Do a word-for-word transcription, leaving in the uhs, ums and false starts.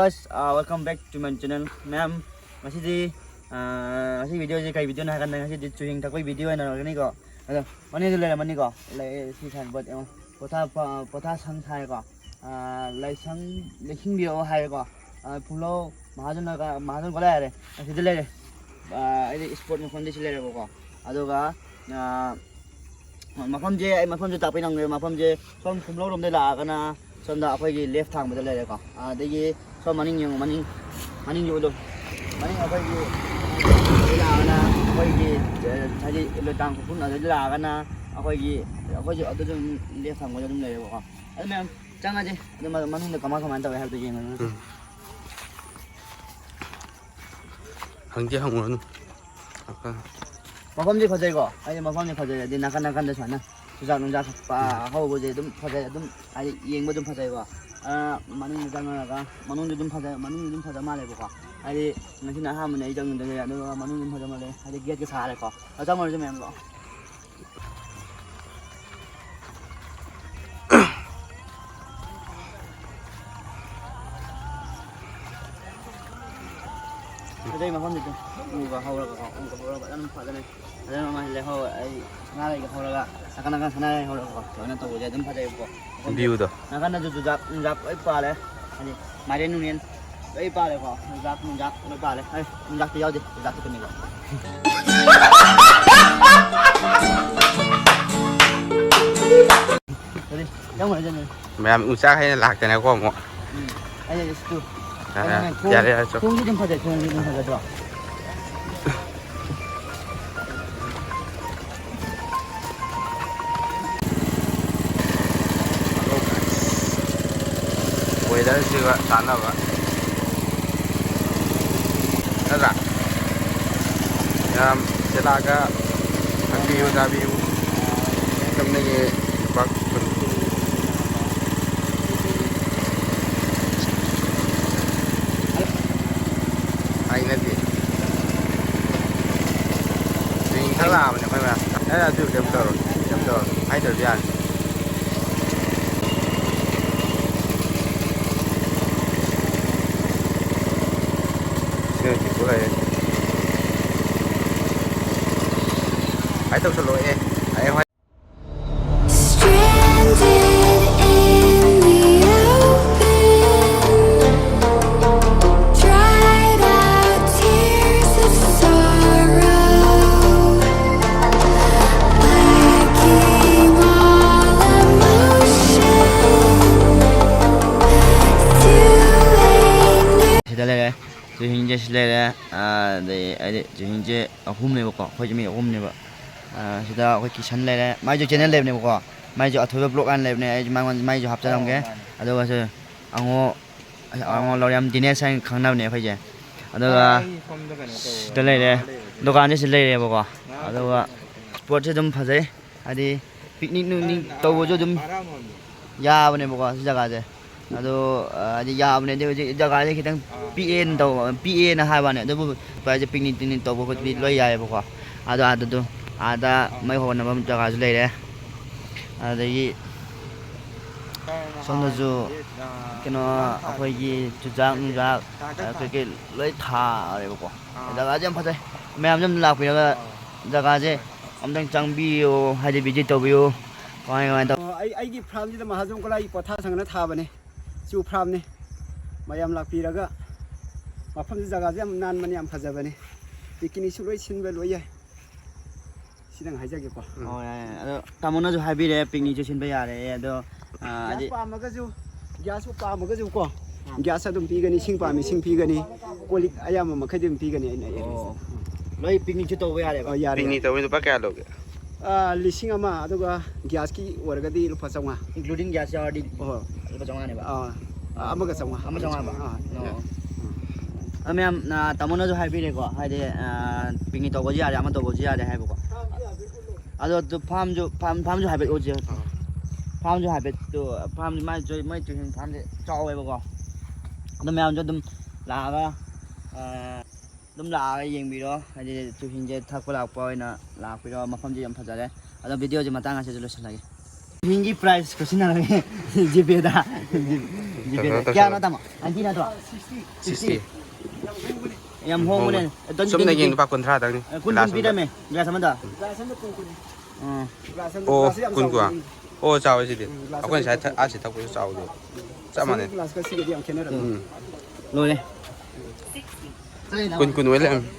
Guys, uh, welcome back to my channel. ꯃꯌꯥꯝ, ꯉꯁꯤꯗꯤ, ꯑꯥ, ꯉꯁꯤ video ꯁꯦ ꯀꯩ video ꯅꯣ ꯍꯥꯏ ꯀꯥꯟꯗ, ꯉꯁꯤꯗꯤ ꯆꯨꯍꯤꯡ ꯊꯛꯄꯒꯤ video ꯑꯣꯏꯅ ꯑꯣꯏꯔꯒꯅꯤꯀꯣ꯫ ꯑꯗꯣ ꯃꯅꯤꯡꯗ ꯂꯩꯔꯝꯃꯅꯤꯀꯣ, ꯂꯩ, ꯁꯤ sign board ꯌꯦꯡꯉꯣ꯫ ꯄꯣꯊꯥ, ꯄ-, ꯄꯣꯊꯥ ꯁꯪ ꯊꯥꯔꯦꯀꯣ꯫ ꯑꯥ, ꯂꯥꯏꯁꯪ ꯂꯩꯁꯤꯡꯕꯤꯔꯛꯑꯣ ꯍꯥꯏꯔꯦꯀꯣ꯫ ꯑꯥ, ꯐꯨꯝꯂꯧ ꯃꯍꯥꯖꯣꯟ ꯍꯣꯏ-, ꯃꯍꯥꯖꯣꯟ ꯒꯣꯂꯥꯏ ꯍꯥꯏꯔꯦ꯫ ꯑꯁꯤꯗ ꯂꯩꯔꯦ꯫ ꯑꯥ, ꯑꯩꯗꯤ spot ꯃꯐꯝꯗꯤ ꯁꯤ ꯂꯩꯔꯦꯕꯀꯣ꯫ ꯑꯗꯨꯒ, ꯑꯥ, ꯃꯐꯝꯁꯦ, ꯑꯩ ꯃꯐꯝꯁꯦ ꯇꯥꯛꯄꯤ ꯅꯪꯗ꯭ꯔꯦ꯫ ꯃꯐꯝꯁꯦ ꯁꯣꯝ ꯐꯨꯝꯂꯧꯔꯣꯝꯗꯩ ꯂꯥꯛꯑꯒꯅ ꯁꯣꯝꯗ ꯑꯩꯈꯣꯏꯒꯤ left ꯊꯥꯡꯕꯗ ꯂꯩꯔꯦꯀꯣ꯫ ꯑꯗꯒꯤ ꯁꯣꯝ ꯃꯅꯤꯡ ꯌꯦꯡꯉꯨ, ꯃꯅꯤꯡ, ꯃꯅꯤꯡ ꯌꯦꯡꯉꯨ ꯑꯗꯨꯝ꯫ ꯃꯅꯤꯡ ꯑꯩꯈꯣꯏꯒꯤ ꯂꯥꯛꯑꯒꯅ ꯑꯩꯈꯣꯏꯒꯤ, ꯑ, ꯍꯥꯏꯗꯤ ꯂꯣꯏꯇꯥꯡ ꯈꯨꯔꯈꯨꯜ ꯑꯗꯩꯗ ꯂꯥꯛꯑꯒꯅ ꯑꯩꯈꯣꯏꯒꯤ, ꯑꯩꯈꯣꯏꯁꯨ ꯑꯗꯨꯁꯨ ꯑꯗꯨꯝ left ꯊꯥꯡꯕꯗ ꯑꯗꯨꯝ ꯂꯩꯔꯦꯕꯀꯣ꯫ ꯑꯗꯨ ꯃꯌꯥꯝ ꯆꯪꯉꯁꯦ꯫ ꯑꯗꯨ ꯃ-, ꯃꯅꯨꯡꯗ ꯀꯃꯥꯏ ꯀꯃꯥꯏꯅ ꯇꯧꯋꯦ ꯍꯥꯏꯕꯗꯣ ꯌꯦꯡꯉꯒ꯫ ꯎꯝ꯫ ꯍꯪꯗꯤ ꯍꯪꯉꯨꯔꯅꯨ꯫ ꯃꯐꯝꯗꯤ ꯐꯖꯩꯀꯣ, ꯍꯥꯏꯗꯤ ꯃꯐꯝꯗꯤ ꯐꯖꯩ, ꯍꯥꯏꯗꯤ ꯅꯥꯀꯟ ꯅꯥꯀꯟꯗ ꯁꯨꯃꯥꯏꯅ ꯆꯨꯖꯥꯛ ꯅꯨꯡꯖꯥꯛ ꯀꯛꯄ ꯎꯝ꯫ ꯍꯧꯕꯁꯦ ꯑꯗꯨꯝ ꯐꯖꯩ, ꯑꯗꯨꯝ ꯍꯥꯏꯗꯤ ꯌꯦꯡꯕ ꯑꯗꯨꯝ ꯐꯖꯩꯀꯣ꯫ ꯑ, ꯃꯅꯨꯡꯗ ꯆꯪꯉꯒ ꯃꯅꯨꯡꯗꯤ ꯑꯗꯨꯝ ꯐꯖ, ꯃꯅꯨꯡꯗꯤ ꯑꯗꯨꯝ ꯐꯖ ꯃꯥꯜꯂꯦꯕꯀꯣ꯫ ꯍꯥꯏꯗꯤ ꯉꯁꯤꯅ ꯑꯍꯥꯟꯕꯅꯦ ꯑꯩ ꯆꯪꯉꯨꯗꯣꯏꯁꯦ, ꯑꯗꯨꯒ ꯃꯅꯨꯡꯗꯤ ꯑꯗꯨꯝ ꯐꯖ ꯃꯥꯜꯂꯦ, ꯍꯥꯏꯗꯤ gate ꯀ ꯁꯥꯔꯦꯀꯣ꯫ ꯑ, ꯆꯪꯉꯨꯔꯁꯤ ꯃꯌꯥꯝꯗꯣ꯫ ꯑꯗꯩ ꯃꯐꯝꯗꯨꯗ ꯎꯒ ꯍꯧꯔꯒꯀꯣ, ꯎꯒ ꯍꯧꯔꯒ ꯐꯖꯅ ꯐꯖꯅ ꯃꯥꯏ ꯂꯩꯍꯧ, ꯑꯩ ꯁꯅꯥꯔꯩꯒ ꯍꯧꯔꯒ, ꯅꯥꯀꯟ ꯅꯥꯀꯟ ꯁꯅꯥꯔꯩ ꯍꯧꯔꯒꯀꯣ, ꯂꯣꯏꯅ ꯇꯧꯕꯁꯦ ꯑꯗꯨꯝ ꯐꯖꯩꯕꯀꯣ꯫ View ꯗꯣ꯫ ꯅꯥꯀꯟꯗꯁꯨ ꯆꯨꯖꯥꯛ ꯅꯨꯡꯖꯥꯛ ꯂꯣꯏ ꯄꯥꯜꯂꯦ, ꯍꯥꯏꯗꯤ ꯃꯥꯏꯔꯦꯟ ꯅꯨꯡꯔꯦꯟ ꯂꯣꯏ ꯄꯥꯜꯂꯦꯀꯣ꯫ ꯅꯨꯡꯖꯥꯛ ꯅꯨꯡꯖꯥꯛ ꯂꯣꯏ ꯄꯥꯜꯂꯦ꯫ ꯑꯩ ꯅꯨꯡꯖꯥꯛꯇꯤ ꯌꯥꯎꯗꯦ, ꯆꯨꯖꯥꯛ ꯈꯛꯇꯅꯤꯀꯣ꯫ ꯑꯗꯨꯗꯤ ꯆꯪꯉꯨꯔꯁꯦ ꯑꯗꯨꯗꯤ꯫ ꯃꯌꯥꯝ ꯎꯆꯥꯛ ꯍꯩꯅ ꯂꯥꯛꯇꯅꯀꯣ ꯑꯃꯨꯛ꯫ ꯎꯝ꯫ ꯑꯩ ꯑꯗꯨꯗꯤ ꯁꯤꯇꯨ-, ꯌꯥꯔꯦ, ꯀꯩꯅꯣꯅꯦ, ꯊꯣꯡ-, ꯌꯥꯔꯦ, ꯌꯥꯔꯦ, ꯆꯣ꯫ ꯊꯣꯡꯁꯤ ꯑꯗꯨꯝ ꯐꯖꯩ, ꯊꯣꯡꯁꯤ ꯑꯗꯨꯝ ꯐꯖꯗ꯭ꯔꯣ? Weather ꯁꯤꯒ ꯆꯥꯟꯅꯕ꯫ ꯅꯠꯇ꯭ꯔꯥ? ꯃꯌꯥꯝ ꯁꯤꯂꯥꯒ ꯊꯛꯄꯤꯌꯨ, ꯆꯥꯕꯤꯌꯨ꯫ ꯆꯨꯝꯅꯒꯤ ꯂꯨꯄꯥ ꯀꯨꯟ꯫ ꯍꯥꯏꯅꯗꯦ꯫ ꯆꯤꯡ ꯈꯔ ꯂꯥꯛꯑꯕꯅꯦ ꯑꯩꯈꯣꯏ ꯃꯌꯥꯝ꯫ ꯑꯦ, ꯑꯗꯨ ꯀꯩꯝ ꯇꯧꯔꯣꯏ, ꯀꯩꯝ ꯇꯧꯔꯣꯏ꯫ ꯍꯥꯏꯗ꯭ꯔꯁꯨ ꯌꯥꯅꯤ꯫ ꯍꯧꯖꯤꯛꯁꯨ ꯂꯩꯔꯦ꯫ ꯀꯃꯥꯏꯅ ꯇꯧꯁꯜꯂꯣ? ꯑꯦ, ꯑꯩ ꯍꯣꯏ꯫ Stranded in the open, dried out tears of sorrow, lacking all emotion. Doing ꯁꯤꯗ ꯂꯩꯔꯦ꯫ ꯆꯨꯍꯤꯡꯁꯦ ꯁꯤ ꯂꯩꯔꯦ꯫ ꯑꯗꯩ ꯍꯥꯏꯗꯤ ꯆꯨꯍꯤꯡꯁꯦ ꯑꯍꯨꯝꯅꯦꯕꯀꯣ, ꯑꯩꯈꯣꯏꯁꯦ ꯃꯤ ꯑꯍꯨꯝꯅꯦꯕ꯫ ꯁꯤꯗ ꯑꯩꯈꯣꯏ ꯀꯤꯁꯟ ꯂꯩꯔꯦ꯫ ꯃꯥꯏꯁꯨ ꯆꯦꯅꯦꯜ ꯂꯩꯕꯅꯦꯕꯀꯣ꯫ ꯃꯥꯏꯁꯨ ꯑꯊꯣꯏꯕ ꯕ꯭ꯂꯣꯛ ꯍꯥꯏꯅ ꯂꯩꯕꯅꯦ꯫ ꯑꯩꯁꯨ ꯃꯉꯣꯟ ꯃꯥꯏꯁꯨ ꯍꯥꯞꯆꯔꯝꯒꯦ꯫ ꯑꯗꯨꯒ ꯁꯤ ꯑꯉꯣ ꯑꯉꯣ ꯂꯧꯔꯤꯌꯥꯝ ꯗꯤꯅꯦꯁ ꯍꯥꯏꯅ ꯈꯪꯅꯕꯅꯦ ꯑꯩꯈꯣꯏꯁꯦ꯫ ꯑꯗꯨꯒ ꯁꯤꯗ ꯂꯩꯔꯦ꯫ ꯗꯨꯀꯥꯟꯁꯦ ꯁꯤꯗ ꯂꯩꯔꯦꯕꯀꯣ꯫ ꯑꯗꯨꯒ ꯁ꯭ꯄꯣꯠꯁꯦ ꯑꯗꯨꯝ ꯐꯖꯩ꯫ ꯍꯥꯏꯗꯤ ꯄꯤꯛꯅꯤꯛ ꯅꯨꯡꯅꯤꯛ ꯇꯧꯕꯁꯨ ꯑꯗꯨꯝ ꯌꯥꯕꯅꯦꯕꯀꯣ ꯁꯤ ꯖꯒꯥꯁꯦ꯫ ꯑꯗꯣ ꯍꯥꯏꯗꯤ ꯌꯥꯕꯅꯦ꯫ ꯑꯗꯨ ꯍꯧꯖꯤꯛ ꯖꯒꯥꯁꯦ ꯈꯤꯇꯪ ꯄꯤꯛꯑꯦꯅ ꯇꯧꯕ, ꯄꯤꯛꯑꯦꯅ ꯍꯥꯏꯕ ꯋꯥꯅꯤ꯫ ꯑꯗꯨꯕꯨ ꯁ꯭ꯋꯥꯏꯁꯦ ꯄꯤꯛꯅꯤꯛ ꯇꯤꯛꯅꯤꯛ ꯇꯧꯕ ꯈꯣꯠꯄꯗꯤ ꯂꯣꯏ ꯌꯥꯏꯑꯕꯀꯣ꯫ ꯑꯗꯣ ꯑꯥꯗ ꯑꯗꯨꯝ ꯑꯥꯗ ꯃꯩ ꯍꯧꯒꯠꯅꯕ ꯖꯒꯥꯁꯨ ꯂꯩꯔꯦ꯫ ꯑꯗꯒꯤ ꯁꯣꯝꯗꯁꯨ ꯀꯩꯅꯣ ꯑꯩꯈꯣꯏꯒꯤ ꯆꯨꯖꯥꯛ ꯅꯨꯡꯖꯥꯛ ꯀꯩꯀꯩ ꯂꯣꯏ ꯊꯥꯔꯦꯕꯀꯣ꯫ ꯖꯒꯥꯁꯦ ꯌꯥꯝ ꯐꯖꯩ꯫ ꯃꯌꯥꯝꯁꯨ ꯑꯗꯨꯝ ꯂꯥꯛꯄꯤꯔꯒ ꯖꯒꯥꯁꯦ ꯑꯝꯇꯪ ꯆꯪꯕꯤꯌꯨ, ꯍꯥꯏꯗꯤ ꯚꯤꯖꯤꯠ ꯇꯧꯕꯤꯌꯨ꯫ ꯀꯃꯥꯏ ꯀꯃꯥꯏꯅ ꯇꯧ- ꯑꯣ, ꯑꯩ ꯑꯩꯒꯤ ꯐꯥꯔꯝꯁꯤꯗ ꯃꯍꯥꯖꯣꯟ ꯒꯣꯂꯥꯏꯒꯤ ꯄꯣꯊꯥ ꯁꯪꯅ ꯊꯥꯕꯅꯦ꯫ ꯆꯨ ꯐꯥꯔꯝꯅꯤ꯫ ꯃꯌꯥꯝ ꯂꯥꯛꯄꯤꯔꯒ ꯃꯐꯝꯁꯤ ꯖꯒꯥꯁꯦ ꯌꯥꯝ ꯅꯥꯟꯕꯅꯤ, ꯌꯥꯝ ꯐꯖꯕꯅꯤ꯫ ꯄꯤꯛꯅꯤꯛꯁꯨ ꯂꯣꯏ ꯁꯤꯟꯕ ꯂꯣꯏ ꯌꯥꯏ꯫ ꯁꯤꯗꯪ ꯍꯥꯏꯖꯒꯦꯀꯣ꯫ ꯑꯣ, ꯌꯥꯏ, ꯌꯥꯏ꯫ ꯑꯗꯣ ꯇꯥꯃꯣꯅꯁꯨ ꯍꯥꯏꯕꯤꯔꯦ, ꯄꯤꯛꯅꯤꯛꯁꯨ ꯁꯤꯟꯕ ꯌꯥꯔꯦ꯫ ꯑꯗꯣ ꯑꯥ, ꯒ꯭ꯌꯥꯁ ꯍꯥꯏꯗꯤ ꯄꯥꯝꯃꯒꯁꯨ, ꯒ꯭ꯌꯥꯁꯁꯨ ꯄꯥꯝꯃꯒꯁꯨ ꯀꯣ, ꯒ꯭ꯌꯥꯁ ꯑꯗꯨꯝ ꯄꯤꯒꯅꯤ, ꯏꯁꯤꯡ ꯄꯥꯝꯃꯤ ꯏꯁꯤꯡ ꯄꯤꯒꯅꯤ, ꯀꯣꯜ ꯂꯤꯛ ꯑꯌꯥꯝꯕ ꯃꯈꯩꯗꯤ ꯑꯗꯨꯝ ꯄꯤꯒꯅꯤ ꯑꯩꯅ ꯑꯦꯔꯦꯟꯖ ꯑꯣ, ꯂꯣꯏ ꯄꯤꯛꯅꯤꯛꯁꯨ ꯇꯧꯕ ꯌꯥꯔꯦꯕ꯫ ꯌꯥꯔꯦ꯫ ꯄꯤꯛꯅꯤꯛ ꯇꯧꯕꯩ ꯂꯨꯄꯥ ꯀꯌꯥ ꯂꯧꯒꯦ? ꯑꯥ, ꯂꯤꯁꯤꯡ ꯑꯃ, ꯑꯗꯨꯒ ꯒ꯭ꯌꯥꯁꯀꯤ ꯑꯣꯏꯔꯒꯗꯤ ꯂꯨꯄꯥ ꯆꯥꯝꯃꯉꯥ꯫ ꯏꯟꯀ꯭ꯂꯨꯗꯤꯡ ꯒ꯭ꯌꯥꯁ ꯌꯥꯎꯔꯗꯤ ꯑꯣ, ꯂꯨꯄꯥ ꯆꯥꯝꯃꯉꯥꯅꯦꯕ꯫ ꯑꯥ, ꯑꯃꯒ ꯆꯥꯝꯃꯉꯥ꯫ ꯑꯃ ꯆꯥꯝꯃꯉꯥ ꯍꯥꯏꯕ? ꯑꯥ꯫ ꯑꯣ꯫ ꯑ, ꯃꯌꯥꯝ, ꯑ, ꯇꯥꯃꯣꯅꯁꯨ ꯍꯥꯏꯕꯤꯔꯦꯀꯣ, ꯍꯥꯏꯗꯤ, ꯑ, ꯄꯤꯛꯅꯤꯛ ꯇꯧꯕꯁꯨ ꯌꯥꯔꯦ, ꯑꯃ ꯇꯧꯕꯁꯨ ꯌꯥꯔꯦ ꯍꯥꯏꯕꯀꯣ꯫ ꯑꯗꯣ ꯑꯗꯨ ꯐꯥꯔꯝꯁꯨ, ꯐꯥꯔꯝ, ꯐꯥꯔꯝꯁꯨ ꯍꯥꯏꯐꯦꯠ ꯎꯠꯁꯦ꯫ ꯐꯥꯔꯝꯁꯨ ꯍꯥꯏꯐꯦꯠ, ꯑꯗꯨ ꯐꯥꯔꯝꯁꯨ ꯃꯥꯏ ꯆꯨ-, ꯃꯥꯏ ꯆꯨꯍꯤꯡ ꯐꯥꯔꯝꯁꯦ ꯆꯥꯎꯋꯦꯕꯀꯣ꯫ ꯑꯗꯣ ꯃꯌꯥꯝꯁꯨ ꯑꯗꯨꯝ ꯂꯥꯛꯑꯒ, ꯑ, ꯑꯗꯨꯝ ꯂꯥꯛꯑꯒ ꯌꯦꯡꯕꯤꯔꯣ, ꯍꯥꯏꯗꯤ ꯆꯨꯍꯤꯡꯁꯦ ꯊꯛꯄ ꯂꯥꯛꯄ ꯑꯣꯏꯅ ꯂꯥꯛꯄꯤꯔꯣ, ꯃꯐꯝꯁꯦ ꯌꯥꯝ ꯐꯖꯔꯦ꯫ ꯑꯗꯣ ꯚꯤꯗꯤꯑꯣꯁꯦ ꯃꯇꯥꯡ ꯑꯁꯤꯗ ꯂꯣꯏꯁꯤꯜꯂꯒꯦ꯫ ꯆꯨꯍꯤꯡꯒꯤ ꯄ꯭ꯔꯥꯏꯁ ꯈꯨꯠꯁꯤꯟꯅꯔꯒꯦ ꯖꯤꯄꯦꯗ꯫ ꯖꯤꯄꯦꯗ꯫ ꯀꯩꯅꯣ ꯇꯧꯁꯜꯂꯣ꯫ ꯀꯌꯥꯅꯣ ꯇꯥꯃꯣ? ꯅꯥꯏꯟꯇꯤ ꯅꯠꯇ꯭ꯔꯣ? ꯁꯤꯛꯁꯇꯤ꯫ ꯌꯥꯝ ꯍꯣꯡꯕꯅꯦ꯫ ꯍꯣꯡꯕꯅꯦ꯫ ꯑꯗꯨꯝ ꯆꯨꯝꯅ ꯀꯦꯖꯤ ꯌꯦꯡꯉꯦ ꯂꯨꯄꯥ ꯀꯨꯟꯊ꯭ꯔꯥꯗꯪꯅꯤ꯫ ꯑꯦ, ꯀꯨꯟ ꯒ꯭ꯂꯥꯁ ꯀꯨꯟ ꯑꯃꯗ꯫ ꯄꯤꯔꯝꯃꯦ, ꯒ꯭ꯂꯥꯁ ꯑꯃꯗ꯫ ꯎꯝ꯫ ꯒ꯭ꯂꯥꯁ ꯑꯃꯗ, ꯑꯣ, ꯒ꯭ꯂꯥꯁꯁꯦ ꯌꯥꯝ ꯀꯨꯟ ꯀꯨꯟ꯫ ꯆꯥꯎꯕꯅꯤ꯫ ꯑꯣ, ꯆꯥꯎꯋꯦ ꯁꯤꯗꯤ꯫ ꯎꯝ, ꯒ꯭ꯂꯥꯁ ꯑꯩꯈꯣꯏ ꯑꯃꯗ ꯉꯁꯥꯏ ꯊꯛ-, ꯑꯥ, ꯁꯤ ꯊꯛꯄꯁꯨ ꯆꯥꯎꯗꯦ꯫ ꯆꯞ ꯑꯁꯣꯝꯒꯤ ꯃꯥꯟꯅꯩ꯫ ꯒ꯭ꯂꯥꯁꯀ ꯁꯤꯒꯗꯤ ꯌꯥꯝ ꯈꯦꯠꯅꯔꯝꯃꯤ꯫ ꯎꯝ꯫ ꯂꯣꯏꯔꯦ꯫ ꯀꯨꯟ ꯀꯨꯟ ꯑꯣꯏ ꯂꯩꯔꯝꯃꯦ꯫